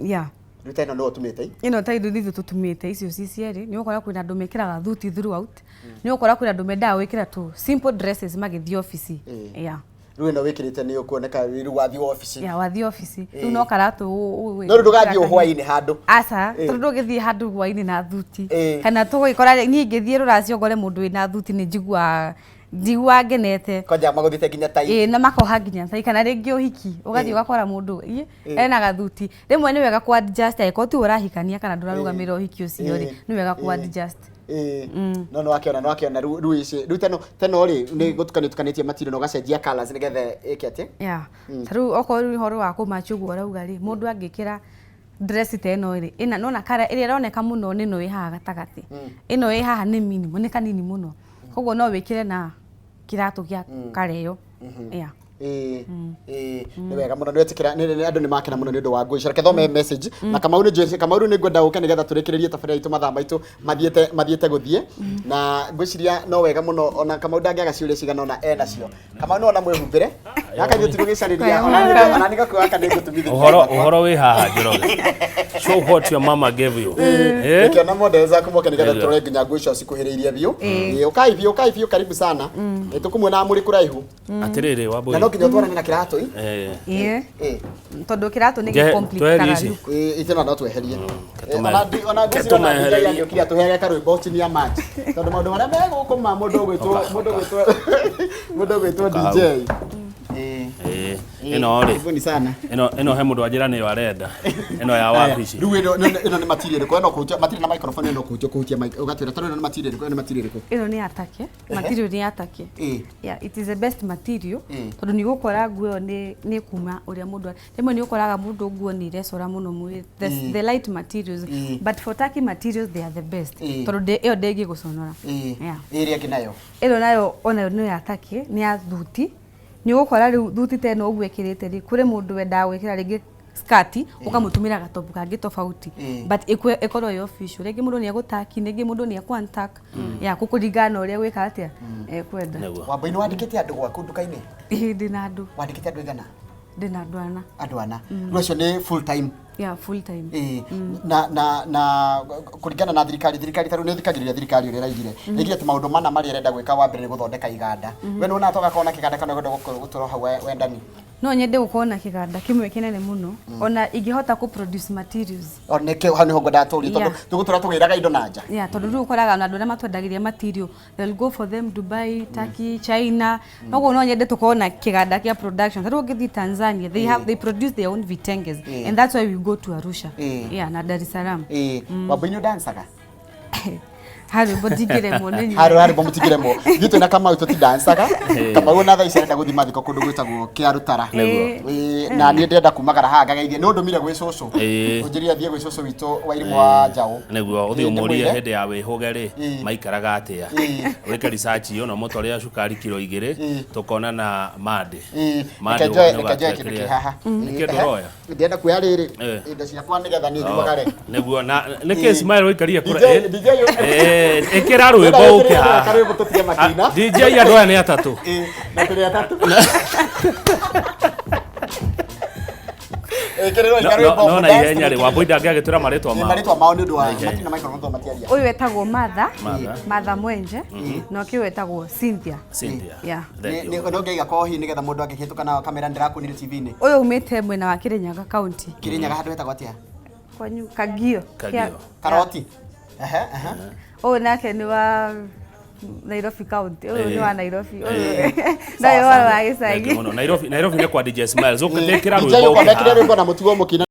Yeah. Rĩu ta ĩno no ũtumĩte? Ĩno ta indo ithuĩ tũtumĩte icio ci cierĩ. Nĩ ũgũkora kwĩna andũ mekĩraga thuti throughout, nĩ ũgũkora kwĩna andũ mendaga gwĩkĩra tu simple dresses magĩthiĩ obici. Yeah. Rĩu ĩno wĩkĩrĩte nĩ ũkuoneka rĩu wathiĩ obici. Yeah, wathiĩ obici rĩu no karatũ No rĩu ndũgathiĩ hwaĩ-inĩ handũ. Aca, tondũ ndũgĩthiĩ handũ hwaĩ-inĩ na thuti. Kana tũgũgĩkora niĩ ngĩthiĩ rũracio ngore mũndũ wĩna thuti, nĩ njiguaga ngenete. Kwanja magũthiĩte nginya tai. Ĩĩ, na makoha nginya tai, kana rĩngĩ ũhiki ũgathiĩ ũgakora mũndũ ena gathuti. Rĩmwe nĩ wega ku adjust angĩkorwo tiwe ũrahikania kana ndũrarũgamĩrĩra ũhiki ũcio rĩ, nĩ wega ku adjust. Ĩĩ, no nĩ wakĩona rĩu ici rĩu teno rĩ, nĩ gũtukania tukanĩtie material na ũgacenjia colours nĩgetha ĩke atĩ? Yeah, ta rĩu okorwo rĩu ũhoro wa kũmatch ũguo ũrauga rĩ, mũndũ angĩkĩra dress ta ĩno rĩ, ĩna nona kara ĩrĩa ĩroneka mũno nĩ ĩno ĩ haha gatagatĩ. Ĩno ĩ haha nĩ minimal, nĩ kanini mũno, koguo no wĩkĩre na kĩratũ gĩa kara ĩyo. Yeah. Ĩĩ, ĩĩ, nĩ wega mũno nĩwetĩkĩra andũ nĩ makena mũno nĩ ũndũ wa nguo icio. Reke thome message na Kamau nĩ njũĩ Kamau rĩu nĩ ngwenda ũke nĩgetha tũrĩkĩrĩrie tabarĩra itũ mathaa maitũ mathiĩte mathiĩte gũthiĩ na ngwĩciria no wega mũno ona Kamau ndangĩaga ciũria cigana ũna enacio. Kamau nĩ wona mwĩhumbĩre gaka ithuĩ tigũgĩcarĩria ona nĩ gakuo gaka nĩ ngũtumithĩria. Ũhoro ũhoro wĩ haha Njoroge. Show what your mama gave you. Eh? Reke ona model zaku moke nĩgetha Nĩguo. tũrore nginya nguo icio cikuhĩrĩirie biũ. Ĩĩ, ũkai biũ ũkai biũ karibu sana. Nĩ tũkũmuona mũrĩ kũraihu. Atĩrĩrĩ Na Wambui. no nginya ũtwarane na kĩratũ ĩ. Eh. Ĩĩ. Ĩĩ. Tondũ kĩratũ nĩ Nje- gĩ-complete tweherie kaga ici. look. Ĩĩ, ithe no tweherie. Ketume- Ona ona ngwĩciria ona DJ ketumehererie. angĩũkire atũheage karwĩmbo chini ya maji. Tondũ maũndũ marĩa me gũkũ ma mũndũ ũgwĩtwo mũndũ ũgwĩtwo mũndũ ũgwĩtwo Ũka hau. DJ. Ĩĩ. Eh, ĩno rĩ. Karibuni sana. Ĩno ĩno he mũndũ anjĩra nĩyo arenda. Ĩno ya wabici. Rĩu ĩno ĩno ĩno nĩ material ĩrĩkũ? Ĩno kũhutia material na microphone ĩno kũhutia kũhutia mic ũgatwĩra tarĩu ĩno nĩ material ĩrĩkũ? Ĩno nĩ material ĩrĩkũ? Ĩno nĩ atake material nĩ atake. Ĩĩ. Yeah, it is the best material Mm. tondũ nĩ ũgũkora nguo ĩyo nĩ kuma ũrĩa mũndũ rĩmwe nĩ ũkoraga mũndũ nguo nĩ irecora mũno mwĩrĩ the, the light materials Mm. but for Turkey materials they are the best Mm. tondũ ĩyo ndĩngĩgũconora. Ĩĩ. Yeah. Ĩrĩa ĩngĩ nayo. Ĩno nayo onayo nĩ ya Turkey, nĩ ya thuti. Nĩ ũgũkora rĩu thuti ta ĩno ũguo ĩkĩrĩte rĩ, kũrĩ mũndũ wendaga gwĩkĩra rĩngĩ skirt ũkamũtumĩra gatopu kangĩ tofauti Mm. but ĩkorwo ĩ official. Rĩngĩ mũndũ nĩ egũtaki, rĩngĩ mũndũ nĩ ekũ-untuck ya kũringana na ũrĩa gwĩka atĩa ekwenda. Nĩguo. Wambui nĩ wandĩkĩte andũ gwaku nduka-inĩ? Ĩĩ, ndĩna andũ. Wandĩkĩte andũ aigana? Ndĩna andũ ana. Andũ ana. Rĩu acio nĩ full time. Yeah, full time. Ĩĩ. Na na na kũringana na thirikari thirikari tarĩu nĩ thikagĩrĩria thirikari ũrĩa ĩraigire. Ĩraigire atĩ maũndũ mana marĩa ĩrenda gwĩka wa mbere nĩ gũthondeka iganda. We nĩwonaga ta ũgakorwo na kĩganda kana ũrenda gũtũra hau wendani? No nyende gũkorwo na kĩganda kĩmwe kĩnene mũno ona ingĩhota kũ produce materials. O nĩkĩo hau nĩho ngwendaga tũrie tondũ Yeah. tũgũtũra tũgĩraga indo na nja. Yeah, tondũ rĩu ũkoraga ona andũ arĩa matwendagĩria material they'll go for them Dubai, Turkey, China. Noguo no nyende tũkorwo na kĩganda kĩa production. Tarĩu ũngĩthiĩ Tanzania, they have they produce their own vitenges and that's why we go to Arusha. Mm. Yeah, na Dar es Salaam. Ĩĩ. Wambui nĩ ũdancaga? Harĩ ndingĩremwo nĩ nyine. Harũ harĩ mũtigiremwo. Ithuĩ twĩna Kamau tũtidancaga. Kamau ona thaa ici arenda gũthiĩ mathiko kũndũ gwĩtagwo Kĩarũtara. Nĩguo. Ĩĩ, na niĩ ndĩrenda kumagara haha ngagaithie nĩ ũndũmire gwĩ cũcũ. Ĩĩ. Ũnjĩrire thiĩ gwĩ cũcũ witũ wa irimũ wa njaũ. Nĩguo ũthiĩ Ĩĩ, ũmũrie ndĩmwĩre. hĩndĩ ya wĩhũge rĩ Ĩĩ. maikaraga atĩa. Ĩĩ. Wĩke research ĩyo na ũmũtwarĩra cukari kiro 2 Ĩĩ. tũkonana Monday. Ĩĩ, Monday reke njoe nĩ reke njoe kĩndũ ũgatwĩkĩrĩra. kĩ haha. Nĩ kĩndũ ũroya? Ndĩrenda kuoya rĩrĩ Ĩĩ. indo ciakwa nĩgetha niĩ nyumagare. Nĩguo na nĩkĩ Smile ũikarire kũrĩa? DJ DJ Eh, ĩkĩra rwĩmbo ũke haha. Karwĩmbo tũtige makĩina. Ah, DJ andũ aya nĩ atatũ. Ĩĩ, na tũrĩ atatũ. Ĩkĩrĩrwo No- karwĩmbo no na dance ihenya rĩ tũgĩkĩrĩre. Wambui ndangĩagĩtwĩra marĩtwa Ĩĩ, mao. marĩtwa mao nĩ ũndũ wa Na ihenya. matirĩ na microphone tondũ matiaria. Ũyũ wetagwo Martha, Martha. Martha Mwenje, na ũkĩ wetagwo Cynthia. Cynthia. Yeah. Thank you. Nĩ no ngeiga kohi nĩgetha mũndũ angĩhĩtũka na kamera ndĩrakuonire TV-inĩ. Ũyũ umĩte mwena wa Kirinyaga County. Kirinyaga handũ hetagwo atĩa? Kwanyu Kagio. Kagio. Karoti. Ehe, ehe. Ũyũ nake nĩ wa Nairobi County. Ũyũ nĩ wa Nairobi. Ũyũ Sawa, ndarĩ ũhoro wa Thank you gĩcagi. mũno. Nairobi Nairobi nĩ kwa DJ Smiles. Ũkĩra DJ rwĩmbo ũke ũkwa mekĩre haha. rwĩmbo na mũtugo mũkina.